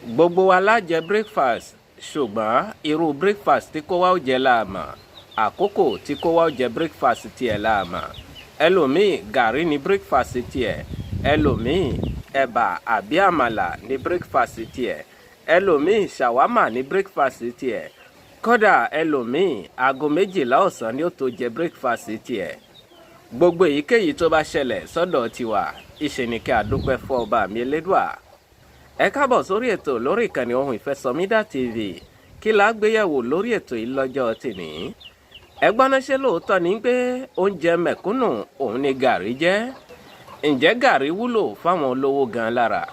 Gbogbo wa la jẹ breakfast, ṣùgbọ́n irú breakfast tí kó wá ó jẹ la mọ̀, àkókò tí kó wá ó jẹ breakfast tiẹ̀ la mọ̀. Ẹlòmíì, gàrí ni breakfast tiẹ̀. Ẹlòmíì, ẹ̀bà àbí àmàlà ni breakfast tiẹ̀. Ẹlòmíì, ṣàwámà ní breakfast tiẹ̀. Kódà ẹlòmíì, aago 12 ọ̀sán ni ó tó jẹ breakfast tiẹ̀. Gbogbo èyíkéyìí tó bá ṣẹlẹ̀ sọ́dọ̀ tiwa, ìṣe ni kí a dúpẹ́ fún ọba mi Elédùà. Ẹ káàbọ̀ sórí ètò lórí ìkànnì Ohun Ìfẹ́sọmídà TV. Kí la gbéyẹ̀wò lórí ètò yìí lọ́jọ́ tìní? Ẹgbọ́n náà, ṣe lóòótọ́ ni pé oúnjẹ mẹ̀kúnnù òun ni gàrí jẹ́? Ǹjẹ́ gàrí wúlò fáwọn olówó gan lára?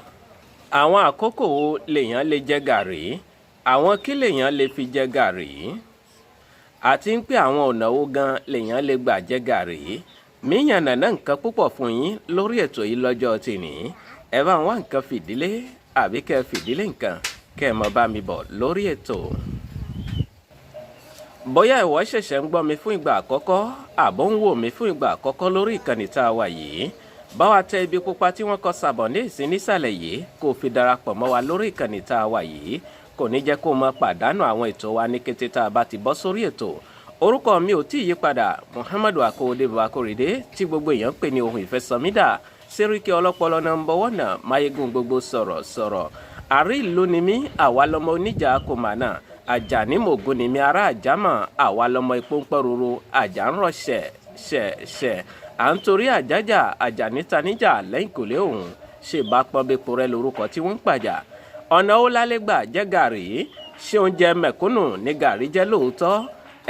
Àwọn àkókò wo lèèyàn lè jẹ gàrí? Àwọn kí lèèyàn lè fi jẹ gàrí? Àti ń pé àwọn ọ̀nà wo gan lèèyàn lè gbà jẹ gàrí? Mí yànnàná nǹkan púpọ̀ fún yín lórí ètò yìí lọ́jọ́ tìní. Ẹ bá ń wá nǹkan fìdílé àbí kẹ́ fìdílé nǹkan, kẹ́ ẹ mọ bá mi bọ̀ lórí ètò. Bóyá ìwọ ṣẹ̀ṣẹ̀ ń gbọ́ mi fún ìgbà àkọ́kọ́ àbó ń wò mí fún ìgbà àkọ́kọ́ lórí ìkànnì tá a wà yìí, bá wa tẹ ibi pupa tí wọ́n kọ sàbọ̀ ní ìsín nísàlẹ̀ yìí, kó o fi darapọ̀ mọ́ wa lórí ìkànnì tá a wà yìí. Kò ní jẹ́ kó o máa pàdánù àwọn ètò wa ní kété tá a bá ti bọ́ sórí ètò. Orúkọ mi ò tí ì yí padà, Muhammadu Akowode Bakorede, tí gbogbo èèyàn ń pè ní Ohun Ìfẹ́sọmídà, Sẹ́ríkì ọlọ́pọlọ number one náà, máyégún gbogbo sọ̀rọ̀ sọ̀rọ̀. Àrí ìlú ni mí, àwa lọmọ oníjà kò mà náà. Àjàní mògùn ni mi, ará àjámọ̀, àwa lọmọ epo ń pẹ́ ruru, àjà ń rọ̀ ṣẹ̀ ṣẹ̀ ṣẹ̀, à ń torí àjájà àjàní taníjà lẹ́yìn kò lé òun ṣe bá pọ́nbẹ́po rẹ lórúkọ tí wọ́n ń pàjà. Ọ̀nà ó lálẹ́ gbà jẹ́ gàrí? Ṣé oúnjẹ mẹ̀kúnnù ní gàrí jẹ́ lóòótọ́?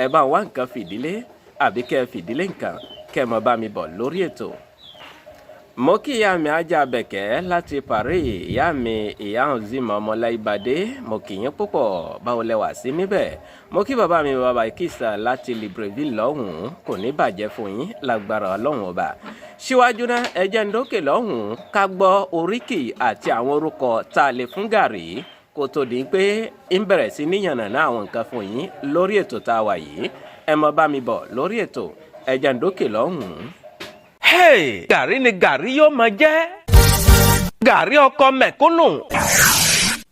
Ẹ bá wá nǹkan fìdílé àbí kẹ́ ẹ fìdílé nǹkan, kẹ́ ẹ mọ bá mi bọ̀ lórí ètò. Mo kí ìyá mi Ajá Bẹ̀kẹ́ láti Paris, ìyá mi ìyá Nzima Ọmọláìbàdé, mo kì yín púpọ̀. Báwo lẹ wà sí níbẹ̀? Mo kí bàbá mi bàbá Ìkìsà láti Libreville lọ́hùn-ún. Kò ní bàjẹ́ fún yín lágbára Ọlọ́hun Ọba. Síwájú náà, ẹ jẹ́ ń dókè lọ́hùn-ún ká gbọ́ oríkì àti àwọn orúkọ tá a lè fún gàrí, kó tó di pé ń bẹ̀rẹ̀ sí níyànnà àwọn nǹkan fún yín lórí ètò tá a wà yìí. Ẹ mọ bá mi bọ̀ lórí ètò. Ẹ jẹ́ ń dókè lọ́hùn-ún. Hey! Gàrí ni gàrí yóò máa jẹ́. Gàrí ọkọ mẹ̀kúnnù.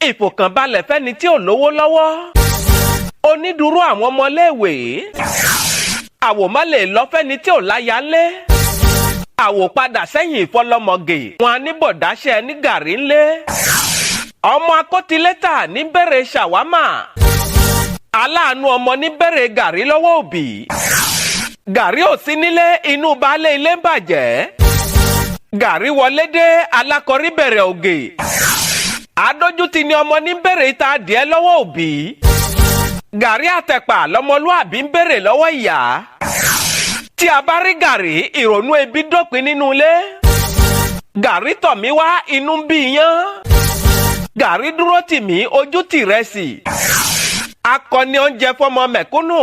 Ìfòkànbalẹ̀ fẹ́ni tí ò lówó lọ́wọ́. Onídùúró àwọn ọmọléèwé. Àwòmọ́ lè lọ fẹ́ni tí ò láya ńlé. Àwòpadà sẹ́yìn ìfọlọ́mọgè. Wọn á ní bọ̀dáṣẹ́ ní gàrí ńlé. Ọmọ akótilétà ní bẹ̀rẹ̀ ṣàwámà. Aláàánú ọmọ ní bẹ̀rẹ̀ gàrí lọ́wọ́ òbí. Gàrí ò sí nílé, inú baálé ilé ń bàjẹ́. Gàrí wọlé dé, alákọ̀rí bẹ̀rẹ̀ ògè. Adójútì ni ọmọ ní bẹ̀rẹ̀ ìta adìẹ lọ́wọ́ òbí. Gàrí àtẹ̀pà lọmọlúàbí ń bèrè lọ́wọ́ ìyá. Tí a bá rí gàrí, ìrònú ebi dópin nínú ilé. Gàrí tọ̀ mí wá, inú ń bí iyán. Gàrí dúró tì mí, ojú tì rẹ̀ sí. Akọni oúnjẹ fọmọ mẹ̀kúnnù.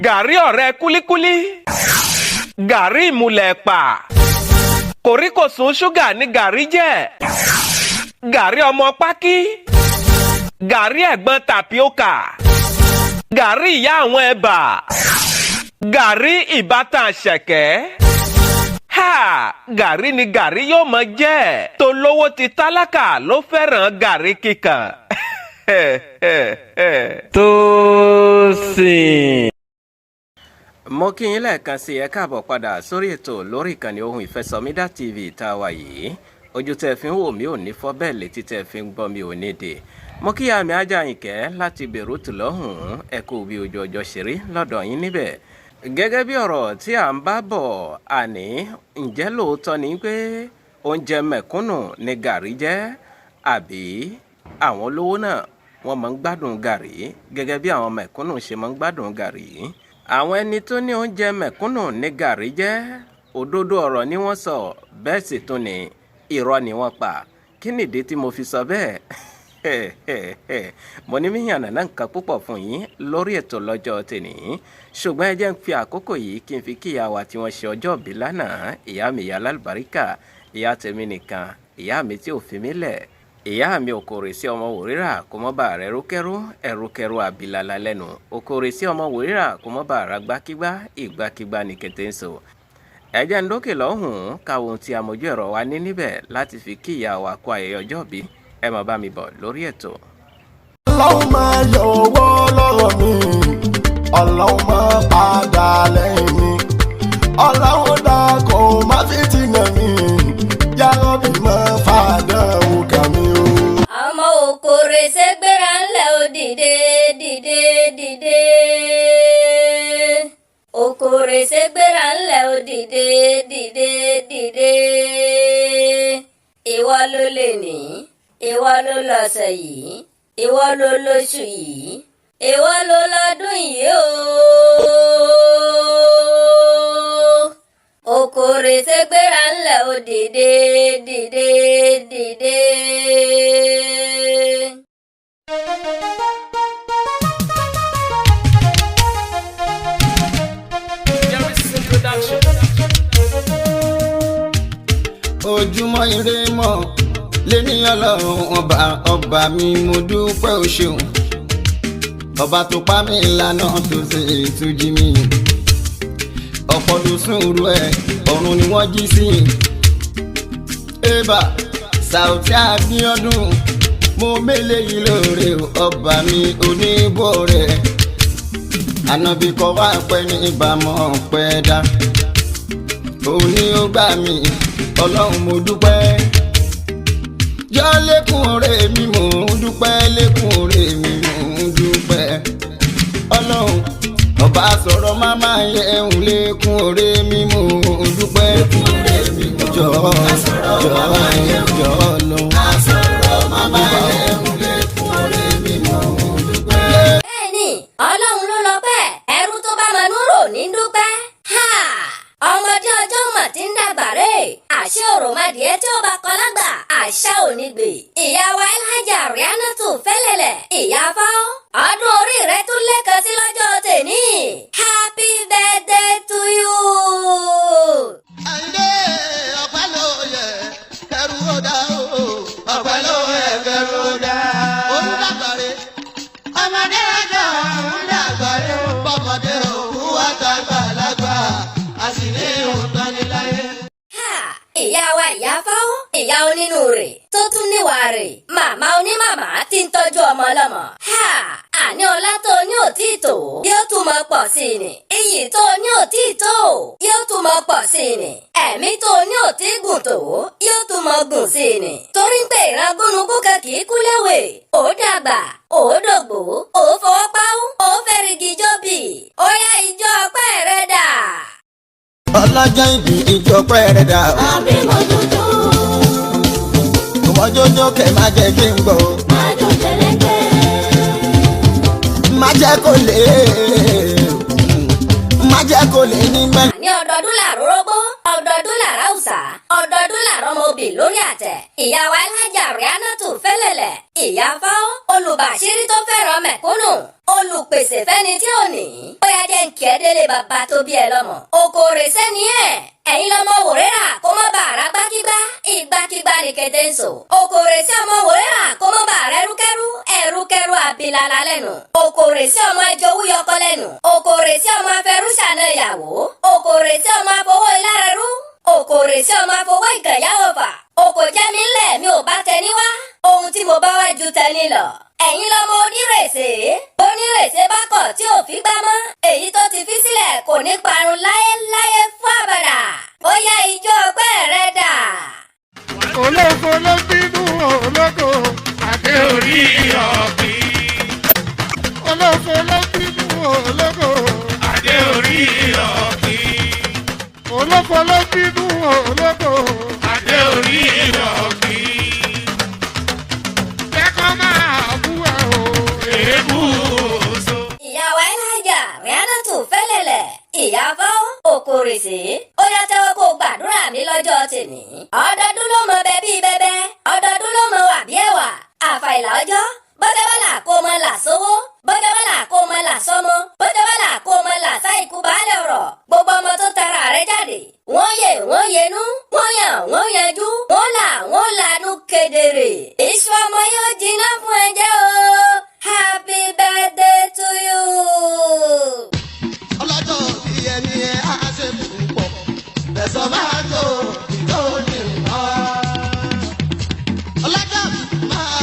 Gàrí ọ̀rẹ́ kúlíkúlí. Gàrí ìmùlẹ̀ ẹ̀pà. Kòríkòsùn ṣúgà ní gàrí jẹ́. Gàrí ọmọ pákí. Gàrí ẹ̀gbọ́n tapioca. Gàrí ìyá àwọn ẹ̀bà. Gàrí ìbátan ṣẹ̀kẹ́. Ha! Gàrí ni gàrí yóò mọ jẹ́. Tolówó ti tálákà ló fẹ́ràn gàrí kíkan. Tósìn. Mo kí yín lẹ́ẹ̀kan sí, ẹ káàbọ̀ padà sórí ètò lórí ìkànnì Ohun Ìfẹ́sọmídà TV tá a wà yìí. Ojú tẹ́ fi ń wò mí ò ní fọ́, bẹ́ẹ̀ létí tẹ́ fi ń gbọ́ mi ò ní dè. Mo kí àmì ajá Àyìnkẹ́ láti Beirut lọ́hùn-ún. Ẹ kú bí ojú ọjọ́ ṣe rí lọ́dọ̀ yín níbẹ̀. Gẹ́gẹ́ bí ọ̀rọ̀ tí à ń bá bọ̀, àní ǹjẹ́ lóòótọ́ ni pé oúnjẹ mẹ̀kúnnù ni gàrí jẹ́, àbí àwọn olówó náà wọ́n máa ń gbádùn gàrí gẹ́gẹ́ bí àwọn mẹ̀kúnnù ṣe máa ń gbádùn gàrí? Àwọn ẹni tó ní oúnjẹ mẹ̀kúnnù ní gàrí jẹ́, òdodo ọ̀rọ̀ ni wọ́n sọ, bẹ́ẹ̀ sì tún ni irọ́ ni wọ́n pa. Kí nìdí tí mo fi sọ bẹ́ẹ̀? Mo ní míyànnà náà nǹkan púpọ̀ fún yín lórí ètò lọ́jọ́ tèní, ṣùgbọ́n ẹ jẹ́ ń fi àkókò yìí kí n fi kí ìyá wa tí wọ́n ṣe ọjọ́ ìbí lánàá, ìyá mi, ìyá lálùbáríkà, ìyá tèmi nìkan, ìyá mi tí ò fi mí lẹ̀, ìyá mi òkòrè sí ọmọ wòrírà kó mọ́ bá rẹ̀ rúkẹ́rú ẹ̀rúkẹ́rú àbílala lẹ́nu, òkòrè sí ọmọ wòrírà kó mọ́ bá ra gbákígbá ìgbàkígbá ní kété ń so. Ẹ jẹ́ ń dókè lọ́hùn-ún káwọn ohun tí amójú ẹ̀rọ wa ní níbẹ̀ láti fi kí ìyá wa kó ayẹyẹ ọjọ́ ìbí. Ẹ máa bá mi bọ̀ lórí ètò. Ọlọ́run máa yọ owó lọ́rọ̀ mi, Ọlọ́run máa padà lẹ́yìn mi, Ọlọ́run dákun má fi tìǹà mi, yàrá bí máa fàdánwò kà mí o. Ọmọ òkòrè ṣègbéra ńlẹ̀ ó dìde dìde dìde. Òkòrè ṣègbéra ńlẹ̀ ó dìde dìde dìde. Ìwọ ló lè ní, ìwọ ló lọ́sẹ̀ yìí, ìwọ ló lóṣù yìí, ìwọ ló lọ́dún yìí o. Òkòrè ṣègbéra ńlẹ̀ ó dìde dìde dìde. Ojúmọ́ ire mọ́ lẹ́ni Ọlọ́run ọba, ọba mi, mo dúpẹ́ o ṣeun, ọba tó pa mí lánàá tó ṣe ètò jí mi. Ọ̀pọ̀ ló sùn rú ẹ̀, ọ̀run ni wọ́n jí sí. Eba Saoty Abiodun, mo mélé yìí lóore o, ọba mi oníbò rẹ̀ ànábì kọ́ wá pẹ́ ní ìbámu ọ̀pẹ́ dá, òun ni ó gbà mí. Ọlọ́run, mo dúpẹ́, yọ lẹ́kùn ọ̀rẹ́ mi, mò ń dúpẹ́, lẹ́kùn ọ̀rẹ́ mi, mò ń dúpẹ́. Ọlọ́run ọba sọ̀rọ̀ máma yẹ ẹ̀hún, lẹ́kùn ọ̀rẹ́ mi, mò ń dúpẹ́. Jọ jọ jọ lọ. Bẹ́ẹ̀ni, Ọlọ́run ló lọ bẹ́ẹ̀, ẹrú tó bá mọ núrò ní dúpẹ́. Ha! Ọmọdé ọjọ́ mọ̀ tí ń dàgbà rè àṣé òròmọdìẹ tí ó bá kọ lágbà àṣà ò ní gbè. Ìyá wa Elhaja Rihanatu Fẹ́lẹ́lẹ̀, ìyá fáwọ́, ọdún orí rẹ tún lẹ́kan sí lọ́jọ́ tèmi. Happy birthday to you. Àyìndé, ọpẹ́ ló yẹ kẹrù ó dá o. Ọpẹ́ ló yẹ kẹrù ó dá. Olùdàgbàre ọmọdé ọjọ́ olùdàgbàre bọ́mọdé òkú wa tàgbà lágbà a sì ní òǹtọ́ ní láyé. Ha! Ìyá wa ìyá fáwọ́, ìyá onínúure tó tún níwà rè, màmá onímàmá tí ń tọ́jú ọmọ ọlọ́mọ. Ha! Àní ọlá tó ní òtí tó yóò tún mọ pọ̀ sí i ni, iyì tó ní òtí tó yóò tún mọ pọ̀ sí i ni, ẹ̀mí tó ní òtí gùn tó yóò tún mọ gùn sí i ni. Torí ń pè ìran gúnugún kan kì í kú léwe, ó dàgbà, ó dògbò, ó fọwọ́ páwó, ó fẹ́rìgì jóbi, ó yá ijó ọpẹ́ rẹ dà. Ọlọ́jọ́ ìbí, ìjọ pẹ́ rẹ̀ dà. Àbímọ tuntun, Ọmọjójó kẹ̀ má jẹ́ kí n gbọ́. Máa jó jẹlẹ́kẹ́. Má jẹ́ kó lè, má jẹ́ kó lè ní mẹ́. Ní ọdọọdún làró rógbó, ọdọọdún làrá òòsà, ọdọọdún làrá ọmọ obì lórí àtẹ. Ìyá wa Elhaja Rihanatu Fẹ́lẹ́lẹ̀, ìyá fáwọ́, olùbàṣírí tó fẹ́ràn mẹ̀kúnnù, olùpèsè fẹ́ni tí ò ní. Ó yá, jẹ́ ń kí ẹ délé bàbá tó bí ẹ lọ́mọ. Okòrè sẹ́ni ẹ̀, ẹ̀yin lọ́mọ wòrérà kó má bàa rà gbákígbá, ìgbàkígbà ní kété ń sò. Okòrè sí ọmọ wòrérà kó má bàa rẹ ẹrúkẹ́rú, ẹrúkẹ́rú àbílala lẹ́nu. Okòrè sí ọmọ ẹjọ́wú yọkọ lẹ́nu. Okòrè sí ọmọ afẹrúṣàna ìyàwó. Okòrè sí ọmọ afọwọ́ ìlárẹrú. Okòrè sí ọmọ afọwọ́ ìkànyàwó fà. Okò jẹ́ mi ńlẹ̀, mi ò bá tẹni wá. Ohun tí mo bá wá ju tẹni lọ. Ẹ̀yin lọ́mọ onírèsè. Onírèsè bá kọ̀ tí ò fi gbá mọ́. Èyí tó ti fi sílẹ̀ kò ní parun láéláé fún àbàdà. Ó yá, ijó ọpẹ́ rẹ dà. Olóko ló bínú olóko, àdé orí ọ̀gbìn. Olóko ló bínú olóko, àdé orí ọ̀gbìn. Olóko ló bínú olóko, àdé orí ọ̀gbìn. Jẹ́kọ́ máa bú ẹ o. Èébú so. Ìyá wa Elhaja Rihanatu Fẹ́lẹ́lẹ̀, ìyá fáwọ́ òkòrèsè, ó yá, tẹ́wọ́ kó gbàdúrà mi lọ́jọ́ tèmi. Ọdọọdún ló mọ bẹ bíi bẹbẹ, ọdọọdún ló mọ wà bí ẹwà. Àfàìlà ọjọ́ bọ́jọ́bọ́là kó mọ là sówó, bọ́jọ́bọ́là kó mọ là sọ́mọ, bọ́jọ́bọ́là kó mọ là sáìkú baálé ọ̀rọ̀. Gbogbo ọmọ tó tara rẹ̀ jáde, wọ́n yè, wọ́n yenú, wọ́n yàn, wọ́n yanjú, wọ́n là, wọ́n lanú kedere. Iṣu ọmọ yóò jiná fún ẹ jẹ́ o. Happy birthday to you. Ọlọ́jọ́ bí ẹni ẹ á ṣe púpọ̀ ẹ̀sọ́ máa tó ìtò ní nǹkan. Ọlọ́jọ́ máa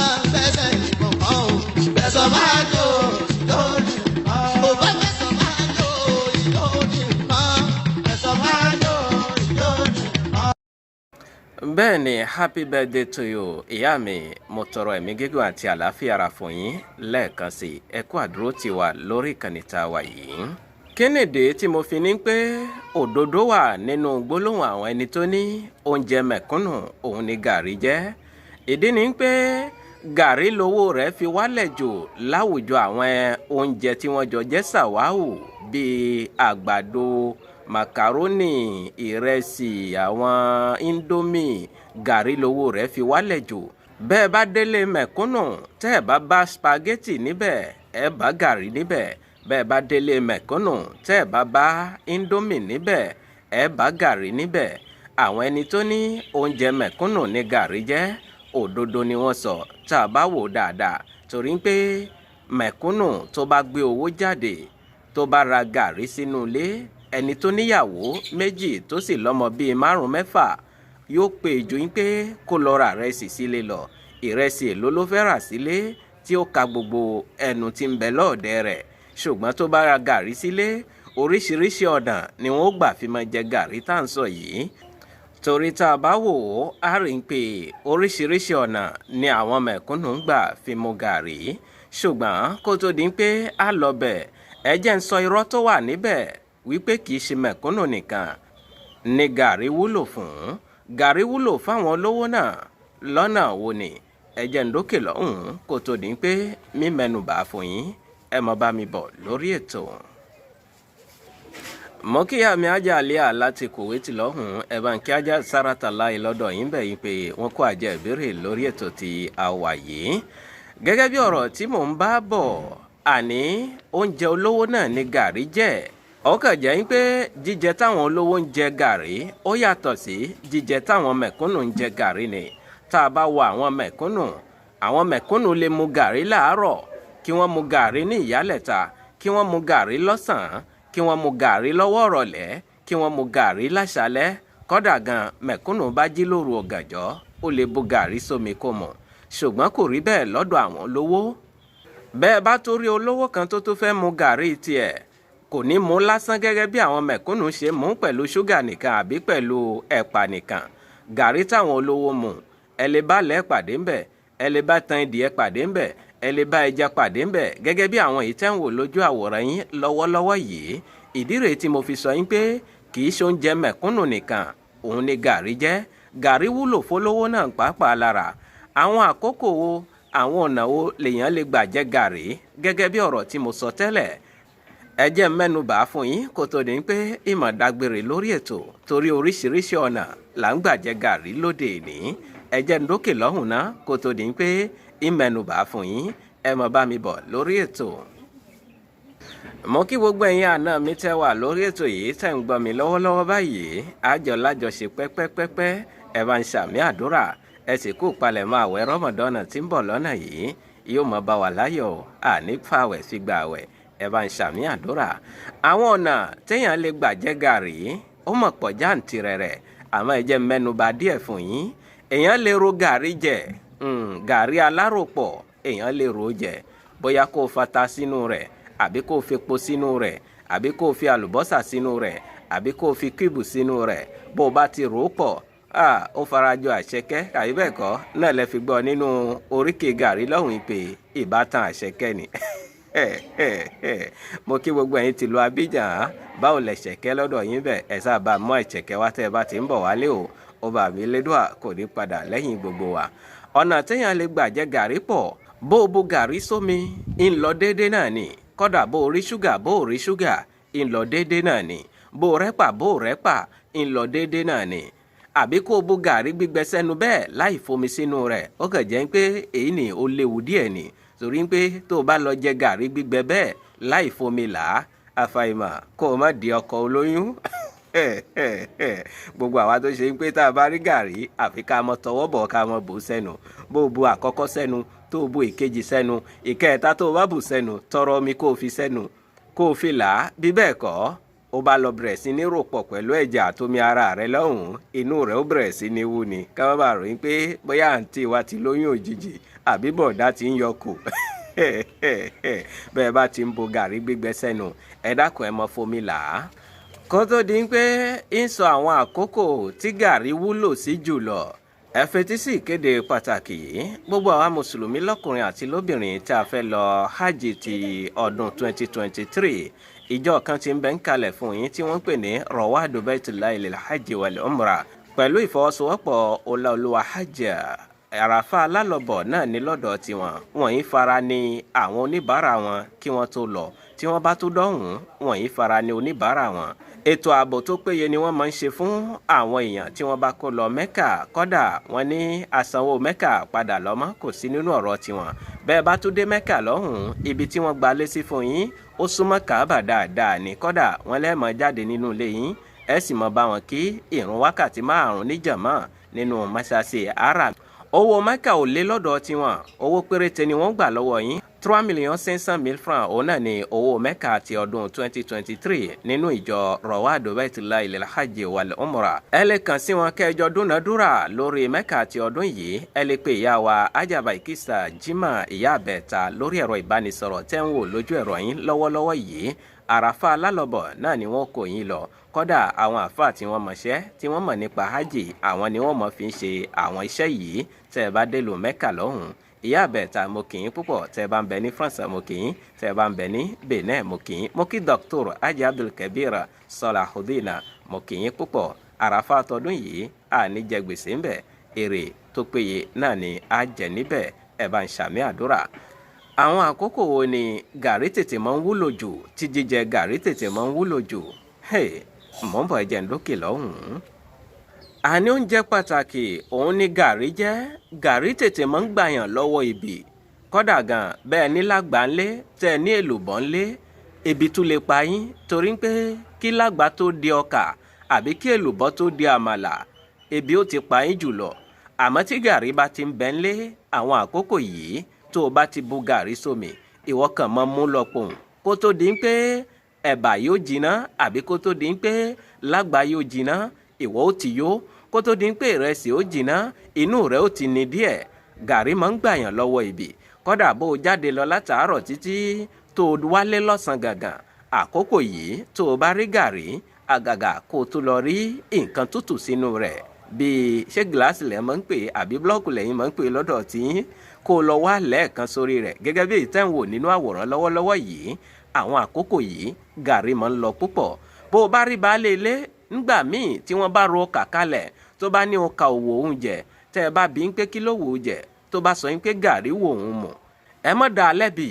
Bẹ́ẹ̀ ni, happy birthday to you, ìyá mi. Mo tọrọ ẹ̀mí gígùn àti àlàáfíà ara fún yín lẹ́ẹ̀kan sí. Ẹ kú àdúró ti wà lórí ìkànnì tá a wà yìí. Kí nìdí tí mo fi ní pé òdodo wà nínú gbólóhùn àwọn ẹni tó ní oúnjẹ mẹ̀kúnnù òun ni gàrí jẹ́? Ìdí ni pé gàrí lowó rẹ̀ fi wálẹ̀ jù láwùjọ àwọn oúnjẹ tí wọ́n jọ jẹ́ sàwáwù bíi àgbàdo, màkàrónì, ìrẹsì, àwọn índómì. Gàrí lowó rẹ̀ fi wálẹ̀ jù. Bẹ́ẹ̀ bá délé mẹ̀kúnnù, tẹ́ ẹ̀ bá bá spaghetti níbẹ̀, ẹ bá gàrí níbẹ̀. Bẹ́ẹ̀ bá délé mẹ̀kúnnù, tẹ́ ẹ̀ bá bá índómì níbẹ̀, ẹ bá gàrí níbẹ̀. Àwọn ẹni tó ní oúnjẹ mẹ̀kúnnù ní gàrí jẹ́, òdodo ni wọ́n sọ tá a bá wò dáadáa, torí pé mẹ̀kúnnù tó bá gbé owó jáde, tó bá ra gàrí sínú ilé, ẹni tó níyàwó méjì tó sì lọ́mọ bíi márùn mẹ́fà, yóò pè ju yín pé kó lọ ra ìrẹsì sílé lọ. Ìrẹsì èló ló fẹ́ rà sílé tí ó ka gbogbo ẹnu tí ń bẹ lọ́ọ̀dẹ rẹ̀? Ṣùgbọ́n tó bá ra gàrí sílé, oríṣiríṣi ọ̀nà ni wọ́n gbà fi máa jẹ gàrí tá à ń sọ yìí, torí tá a bá wò ó, á rí i pé oríṣiríṣi ọ̀nà ni àwọn mẹ̀kúnnù ń gbà fi mu gàrí. Ṣùgbọ́n kó tó di pé a lọ bẹ̀, ẹ jẹ́ ń sọ irọ́ tó wà níbẹ̀ wípé kì í ṣe mẹ̀kúnnù nìkan ni gàrí wúlò fún. Gàrí wúlò fáwọn olówó náà. Lọ́nà wo ni? Ẹ jẹ́ ń dókè lọ́hùn-ún kó tó di pé mímẹ́nubà fún yín. Ẹ mọ bá mi bọ̀ lórí ètò. Mo kí àmì ajá àlíà láti Kuwait lọ́hùn-ún. Ẹ bá ń kí ajá Sáràtà láì lọ́dọ̀ yín bẹ̀ yín pé wọ́n kó àjẹ ìbéèrè lórí ètò tí a wà yìí. Gẹ́gẹ́ bí ọ̀rọ̀ tí mò ń bá bọ̀, àní oúnjẹ olówó náà ni gàrí jẹ́. Ó kàn jẹ́ yín pé jíjẹ táwọn olówó ń jẹ gàrí ó yàtọ̀ sí jíjẹ táwọn mẹ̀kúnnù ń jẹ gàrí ni. Tá a bá wo àwọn mẹ̀kúnnù, àwọn mẹ̀kúnnù lè mu gàrí láàárọ̀, kí wọ́n mu gàrí ní ìyálẹ̀ta, kí wọ́n mu gàrí lọ́sàn-án, kí wọ́n mu gàrí lọ́wọ́ ọ̀rọ̀lẹ́, kí wọ́n mu gàrí láṣálẹ́. Kọ́dà gan, mẹ̀kúnnù bá jí lóru ọ̀gànjọ́, ó lè bu gàrí sómi kó mu. Ṣùgbọ́n kò rí bẹ́ẹ̀ lọ́dọ̀ àwọn olówó. Bẹ́ẹ̀ bá tó rí olówó kan tó tó fẹ́ mu gàrí tiẹ̀, kò ní mú lásán gẹ́gẹ́ bí àwọn mẹ̀kúnnù ṣe mú pẹ̀lú ṣúgà nìkan àbí pẹ̀lú ẹ̀pà nìkan. Gàrí táwọn olówó mu, ẹ lè bá lẹ́ pàdé ńbẹ̀, ẹ lè bá tan ìdìẹ pàdé ńbẹ̀, ẹ lè bá ẹja pàdé ńbẹ̀, gẹ́gẹ́ bí àwọn èyí tẹ́ ń wò lójú àwòrán yín lọ́wọ́lọ́wọ́ yìí. Ìdí rèé tí mo fi sọ yín pé kì í ṣe oúnjẹ mẹ̀kúnnù nìkan òun ni gàrí jẹ́. Gàrí wúlò fólówó náà pàápàá lára. Àwọn àkókò wo, àwọn ọ̀nà wo lèèyàn lè gbà jẹ gàrí? Gẹ́gẹ́ bí ọ̀rọ̀ tí mo sọ tẹ́lẹ̀, ẹ jẹ́ n mẹ́nubà fún yín kó tó di pé ìmọ̀ dágbére lórí ètò, torí oríṣiríṣi ọ̀nà là ń gbà jẹ gàrí lóde ìní. Ẹ jẹ́ n dókè lọ́hùn ná kó tó di pé ìmẹ́nubà fún yín. Ẹ mọ̀ bá mi bọ̀ lórí ètò. Mo kí gbogbo ẹ̀yin àna mi tẹ́ wà lórí ètò yìí, tẹ́ ń gbọ́ mi lọ́wọ́lọ́wọ́ báyìí. Àjọ lájọṣe pẹ́pẹ́pẹ́pẹ́. Ẹ bá ń ṣàmì àdúrà, ẹ sì kú palẹ̀mọ́ àwẹ̀ Rọ́mọdọ́nà tí ń bọ̀ lọ́nà yìí. Yóò mọ̀ bá wà láyọ̀, àní fàwẹ̀ sí gbà àwẹ̀. Ẹ bá ń ṣàmì àdúrà. Àwọn ọ̀nà téèyàn lè gbà jẹ gàrí ó mọ̀ pọ̀ jáǹtirẹ̀rẹ̀, àmọ́ ẹ jẹ́ mẹ́nubà díẹ̀ fún yín. Èèyàn lè ro gàrí jẹ, gàrí aláròpọ̀ èèyàn lè ro jẹ, bóyá kó o fata sínú rẹ̀, àbí kó o fi epo sínú rẹ̀, àbí kó o fi àlùbọ́sà sínú rẹ̀, àbí kó o fi kíìbù sínú rẹ̀. Bó o bá ti rò ó pọ̀, ó farajọ àṣẹkẹ́, àbí bẹ́ẹ̀ kọ́ náà lẹ fi gbọ́ nínú oríkèé gàrí lọ́hùn ìpè ìbátan àṣẹkẹ́ ni. Mo kí gbogbo ẹ̀yin tìlú Abidjan. Báwo lẹ ṣẹ̀kẹ́ lọ́dọ̀ yín bẹ̀? Ẹ sábà mọ́ ẹ̀ṣẹ̀kẹ́ wá tẹ́ ẹ bá ti ń bọ̀ wálé o. Ọba mi lédùá kò ní padà lẹ́yìn gbogbo wa. Ọ̀nà téèyàn lè gbà jẹ gàrí pọ̀. Bó o bu gàrí sómi, ń lọ déédéé náà ni. Kọ́dà bó o rí ṣúgà, bó o rí ṣúgà, ń lọ déédéé náà ni. Bó o rẹ́pà, bó o rẹ́pà, ń lọ déédéé náà ni. Àbí kó o bu gàrí gbígbẹ sẹ́nu bẹ́ẹ̀ láì fomi sínú rẹ̀, ó kàn jẹ́ pé èyí ni ó léwu díẹ̀ ni, torí pé tó o bá lọ jẹ gàrí gbígbẹ bẹ́ẹ̀ láì fomi là á, àfàìmọ̀ kó o má di ọkọ olóyún. Gbogbo àwa tó ṣe ń pé tá a bá rí gàrí, àfi ká mọ tọwọ́ bọ̀, ká mọ bò sẹ́nu. Bó o bu àkọ́kọ́ sẹ́nu, tó o bu ìkejì sẹ́nu, ìkẹta tó o bá bù sẹ́nu, tọrọ omi kó o fi sẹ́nu kó o fi là á. Bí bẹ́ẹ̀ kọ́, ó bá lọ bẹ̀rẹ̀ sí ní rò pọ̀ pẹ̀lú ẹ̀jẹ̀ àtomi ara rẹ̀ lọ́hùn-ún, inú rẹ̀ ó bẹ̀rẹ̀ sí ní wú ni. Ká má bàa ròyìn pé bóyá àǹtí wa ti lóyún òjijì àbí bọ̀dá ti ń yọkù. Bẹ́ẹ̀ bá ti ń bo gàrí gbígbẹ sẹ́nu, ẹ dákun, ẹ mọ fomi là á. Kó tó di pé ń sọ àwọn àkókò tí gàrí wúlò sí jùlọ, Ẹ fetí sí ìkéde pàtàkì yìí. Gbogbo àwa mùsùlùmí lọ́kùnrin àti lóbìnrin tí a fẹ́ lọ hajj ti ọdún 2023, ìjọ kan ti ń bẹ ń kalẹ̀ fún yín tí wọ́n ń pè ní Rawadu Baitullahi lil Hajj wal Umrah pẹ̀lú ìfọwọ́sowọ́pọ̀ Ọláolúwa Hajj. Àràfà alálọ́bọ̀ náà ní lọ́dọ̀ tiwọn. Wọ̀nyí fara ní àwọn oníbàárà wọn kí wọ́n tó lọ. Tí wọ́n bá tó dọ̀hún, wọ̀nyí fara ní oníbàárà wọn. Ètò ààbò tó péye ni wọ́n máa ń ṣe fún àwọn èèyàn tí wọ́n bá kó lọ Mẹ́kà. Kọ́dà wọ́n ní àsanwó Mẹ́kà padà lọ́mọ́ kò sí nínú ọ̀rọ̀ tiwọn. Bẹ́ẹ̀ bá tó dé Mẹ́kà lọ́hùn-ún, ibi tí wọ́n gba lé sí fún yín ó súnmọ́ Kàábà dáadáa ní. Kọ́dà wọ́n lẹ́ẹ̀mọ́ jáde nínú ilé yín, ẹ sì mọ́ bá wọn kí ìrun wákàtí 5 níjàmá nínú mọ́ṣáláṣí Haram. Owó Mẹ́kà ò lé lọ́dọ̀ tiwọn, owó péréte ni wọ́n gbà lọ́wọ́ yín. 3,500,000 francs òun náà ni owó Mẹ́kà ti ọdún 2023 nínú ìjọ Rawadu Baitullahi lil Hajj wal Umrah. Ẹ lè kàn sí wọn kẹjọ dúnadúrà lórí Mẹ́kà ti ọdún yìí. Ẹ lè pe ìyá wa Ajaba Ikisa Jimá Ìyá Àbẹ̀ta lórí ẹ̀rọ ìbánisọ̀rọ̀ tẹ́ ń wò lójú ẹ̀rọ yín lọ́wọ́lọ́wọ́ yìí. Àràfà alálọ́bọ̀ náà ni wọ́n kó yín lọ. Kódà àwọn àfáà tí wọ́n mọṣẹ́, tí wọ́n mọ̀ nípa hajj, àwọn ni wọ́n mọ̀ fi ń ṣe àwọn iṣẹ́ yìí tẹ́ ẹ bá délùú Mẹ́kà lọ́hùn. Ìyá Àbẹ̀ta, mo kì í púpọ̀. Tẹ́ ẹ bá ń bẹ ní France, mo kì í. Tẹ́ ẹ bá ń bẹ ní Benin, mo kì í. Mo kí Dr. Haji Abdulkabir Salahudeen, mo kì í púpọ̀. Àràfà tọdún yìí àní jẹ gbèsè ń bẹ, èrè tó péye náà ni a jẹ níbẹ̀. Ẹ bá ń ṣàmì àdúrà. Àwọn àkókò wo ni gàrí tètè máa ń wúlò jù? Tí jíjẹ gàrí tètè máa ń wúlò jù? Mọ̀ ń bọ̀, ẹ̀jẹ̀ ń lókè lọ́hùn-ún. Àní oúnjẹ pàtàkì òun ni gàrí jẹ́. Gàrí tètè máa ń gbàyàn lọ́wọ́ ibi. Kódà gan bẹ́ẹ̀ ní lágbà ńlé, tẹ́ ní èlùbọ́ ńlé, ebi tún lè pa yín, torí pé kí lágbà tó di ọkà àbí kí èlùbọ́ tó di àmàlà, ebi ó ti pa yín jùlọ. Àmọ́ tí gàrí bá ti ń bẹ ńlé, àwọn àkókò yìí tó o bá ti bu gàrí sómi, ìwọ kàn máa mú lọ pòun kó tó di pé ẹ̀bà yóò jiná, àbí kó tó di pé lágbà yóò jiná, ìwọ ó ti yó. Kó tó di pé ìrẹsì ó jiná, inú rẹ ó ti ní díẹ̀. Gàrí máa ń gbàyàn lọ́wọ́ ibi. Kódà bó o jáde lọ látàárọ̀ títí tó o wálé lọ́sàn gàngàn, àkókò yìí tó o bá rí gàrí, àgàgà kó o tó lọ rí nǹkan tútù sínú rẹ̀, bíi ṣé gíláàsì lẹ́ máa ń pè àbí búlọ́ọ̀kù lẹ́yìn máa ń pè lọ́dọ̀ tí, kó o lọ wá lẹ́ẹ̀kan sórí rẹ̀ gẹ́gẹ́ bí ìtẹ́ǹwò nínú àwòrán lọ́wọ́lọ́wọ́ yìí. Àwọn àkókò yìí gàrí máa ń lọ púpọ̀. Bó o bá rí baálé ilé ńgbà míì tí wọ́n bá ro ọkà kalẹ̀, tó bá ní ọkà òwò oúnjẹ, tẹ́ ẹ bá bí ń pé kí ló wò ó jẹ, tó bá sọ yín pé gàrí wò òun mọ̀, ẹ mọ̀ dá a lẹ́bi.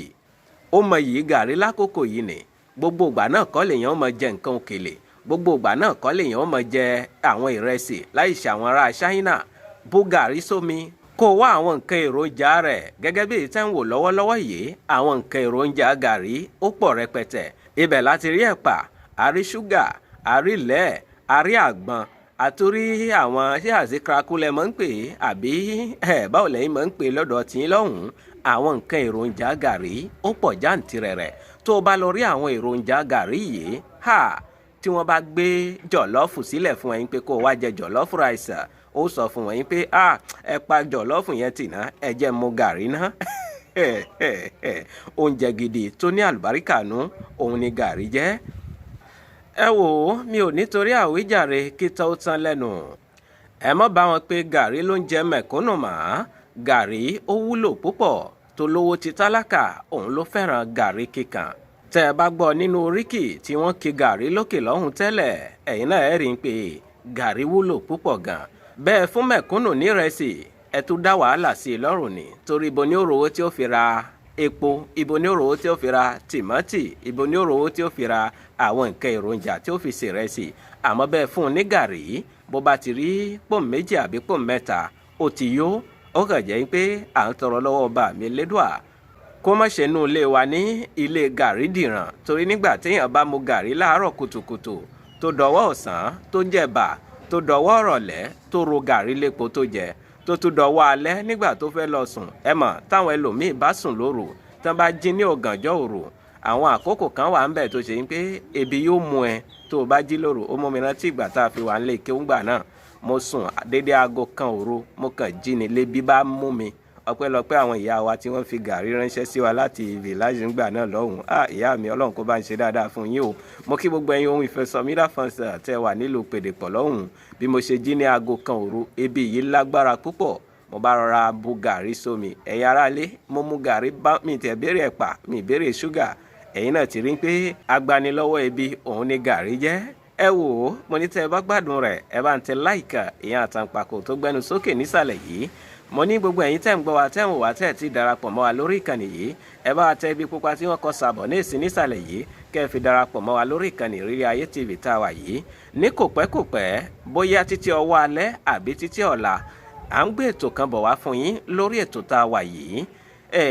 Ó mọ yìí gàrí lákòókò yìí ni. Gbogbo ìgbà náà kọ́ lèèyàn máa jẹ nǹkan òkèlè, gbogbo ìgbà náà kọ́ lèèyàn máa jẹ àwọn ìrẹsì láì ṣe àwọn ará Ṣáínà. Bó gàrí sómi, kó wá àwọn nǹkan èròjà rẹ̀ gẹ́gẹ́ bí ìtẹ́ ń wò lọ́wọ́lọ́wọ́ yìí. Àwọn nǹkan èròjà gàrí ó pọ̀ rẹpẹtẹ. Ibẹ̀ láti rí ẹ̀pà, àrí ṣúgà, àrí ilẹ̀, àrí àgbọn, àtúrí àwọn ṣé àzíkrakú lẹ máa ń pè é àbí ẹ̀ báwo lẹ́yìn máa ń pè lọ́dọ̀ tí ń lọ́hùn-ún. Àwọn nǹkan èròjà gàrí ó pọ̀ jáǹtirẹ̀rẹ̀. Tó o bá lọ rí àwọn èròjà gàrí yìí, ha, tí wọ́n bá gbé jọ̀lọ́ọ̀fù sílẹ̀ fún ẹ̀yin pé kó o wá jẹ jọ̀lọ́ọ̀fù ráìsì, ó sọ fún wọn pé ẹ pa jọ̀lọ́ọ̀fù yẹn tì ná, ẹ jẹ́ mu gàrí ná. Oúnjẹ gidi tó ní àlùbáríkà nú òun ni gàrí jẹ́. Ẹ wò ó, mi ò nítorí àwíjàre kí tọ́ ó tán lẹ́nu. Ẹ mọ́ bá wọn pé gàrí ló ń jẹ mẹ̀kúnnù mọ́. Gàrí ó wúlò púpọ̀, tó lówó ti tálákà òun ló fẹ́ràn gàrí kíkan. Tẹ́ ẹ bá gbọ́ nínú oríkì tí wọ́n ki gàrí lókè lọ́hùn tẹ́lẹ̀, ẹ̀yin náà ẹ̀ rí i pé gàrí wúlò púpọ̀ gan. Bẹ́ẹ̀ fún mẹ̀kúnnù nírẹsì, ẹ tún dá wàhálà sí i lọ́rùn ni, torí ibo ni ó rówó tí ó fi ra epo, ibo ni ó rówó tí ó fi ra tìmọ́tì, ibo ni ó rówó tí ó fi ra àwọn nǹkan èròjà tí ó fi ṣèrẹsì. Àmọ́ bẹ́ẹ̀ fún un ní gàrí, bó bá ti rí pọ́n 2 àbí pọ́n 3, ó ti yó. Ó kàn jẹ́ pé à ń tọrọ lọ́wọ́ ọba mi lédùá kó má ṣe nú ilé wa ní ilé gàrí dìràn, torí nígbà téèyàn bá mu gàrí láàárọ̀ kùtùkùtù, tó dọwọ́ ọ̀sán tó jẹ̀bà, tó dọwọ́ ọ̀rọ̀lẹ́ tó ro gàrí lépo tó jẹ, tó tún dọwọ́ alẹ́ nígbà tó fẹ́ lọ sùn. Ẹ mọ̀ táwọn ẹlòmíì bá sùn lóru, tán bá jí ní ọ̀gànjọ́ òru, àwọn àkókò kan wà ń bẹ̀ tó ṣe ń pé ebi yóò mú ẹ tó o bá jí lóru. Ó mú mi rántí ìgbà tá a fi wà nílé kéwúngbà náà. Mo sùn dédé aago 1 òru, mo kàn jí ni lébi bá mú mi. Ọpẹ́lọpẹ́ àwọn ìyá wa tí wọ́n fi gàrí ránṣẹ́ sí wa láti village ńgbà náà lọ́hùn. Ah, ìyá mi, Ọlọ́run kó bá ń ṣe dáadáa fún yín o. Mo kí gbogbo ẹ̀yin ohun ìfẹsọ̀mídà fọ́nsẹ̀ tẹ́ wà nílùú Pèdèpọ̀ lọ́hùn. Bí mo ṣe jí ní aago 1 òru, ebi yìí lágbára púpọ̀, mo bá rọra bu gàrí sómi. Ẹ̀yin aráalé, mo mu gàrí bá mi tẹ̀ béèrè ẹ̀pà, mi béèrè ṣúgà. Ẹ̀yin náà ti rí pé agbanilọ́wọ́ ebi òun ni gàrí jẹ́. Ẹ wò ó, mo ní tẹ́ ẹ bá gbádùn rẹ̀, ẹ bá ń tẹ láìkà, ìyẹn àtàǹpàkò tó gbẹnu sókè nísàlẹ̀ yìí. Mo ní gbogbo ẹ̀yin tẹ́ ń gbọ́ wa, tẹ́ ń wò wá, tẹ́ ẹ̀ ti darapọ̀ mọ́ wa lórí ìkànnì yìí, ẹ bá wa tẹ ibi pupa tí wọ́n kọ sàbọ̀ ní ìsín nísàlẹ̀ yìí, kẹ́ ẹ fi darapọ̀ mọ́ wa lórí ìkànnì Ìrírí Ayé TV tá a wà yìí. Ní kò pẹ́ kò pẹ́, bóyá títí ọwọ́ alẹ́ àbí títí ọ̀la, à ń gbé ètò kan bọ̀ wá fún yín lórí ètò tá a wà yìí. Ẹ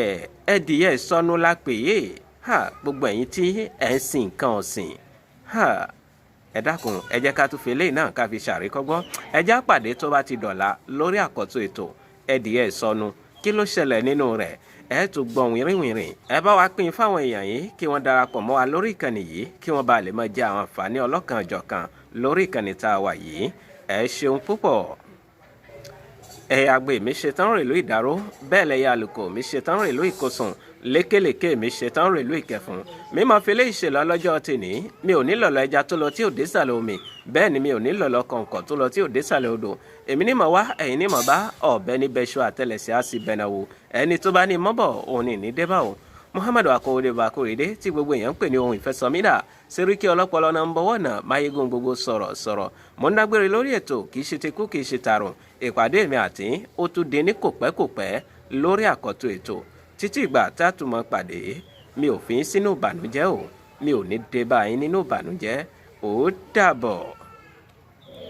ẹdìyẹ ìsọnù la pè é. Ha, gbogbo ẹ̀yin tí ẹ̀ ń sin nǹkan ọ̀sìn, ha, ẹ dákun, ẹ jẹ́ ká tún fi eléyìí náà ká fi ṣàríkọ́gbọ́n. Ẹ já pàdé tó bá ti dọ̀la lórí àkọ́tún ètò ẹdìyẹ ìsọnù. Kí ló ṣẹlẹ̀ nínú rẹ̀? Ẹ tún gbọ́ wìrìwìrì. Ẹ bá wa pín fáwọn èèyàn yìí kí wọ́n darapọ̀ mọ́ wa lórí ìkànnì yìí, kí wọ́n bá lè máa jẹ àwọn àǹfààní ọlọ́kan-ò-jọ̀kan lórí ìkànnì tá a wà yìí. Ẹ ṣeun púpọ̀. Ẹ̀yà àgbè mi ṣetán rèlú Ìdáró, bẹ́ẹ̀ lẹ́yà àlùkò mi ṣetán rèlú Ìkosùn, lékèlékè mi ṣetán rèlú Ìkẹfùn. Mi máa fi léyìí ṣe lọ lọ́jọ́ tèní. Mi ò ní lọ̀lọ̀ ẹja tó lọ tí ò dé sàlẹ̀ omi, bẹ́ẹ̀ ni mi ò ní lọ̀lọ̀ kọ̀ǹkọ̀ tó lọ tí ò dé sàlẹ̀ odò. Èmi ní mọ̀ wá, ẹ̀yin ní mọ̀ bá. Ọ̀bẹ ní bẹ́ṣọ àtẹlẹsẹ̀ á sì bẹ̀nà wò. Ẹni tó bá ní mọ́bọ̀ òun ní ní débà o. Muhammadu Akowode Bakorede tí gbogbo èèyàn ń pè ní ohun ìfẹsọmídà, Sẹ́ríkì ọlọ́pọlọ náà ń bọ̀wọ̀ náà máyégún gbogbo sọ̀rọ̀ sọ̀rọ̀. Mo ń dágbére lórí ètò, kì í ṣe tikú, kì í ṣe tààrùn. Ìpàdé mi àti ó tún di ní kòpẹ́kòpẹ́ lórí àkọ́tún ètò. Títí ìgbà tá a tún mọ́ pàdé, mi ò fi yín sínú ìbànújẹ́ o, mi ò ní dé bá yín nínú ìbànújẹ́. Ó dàbọ̀.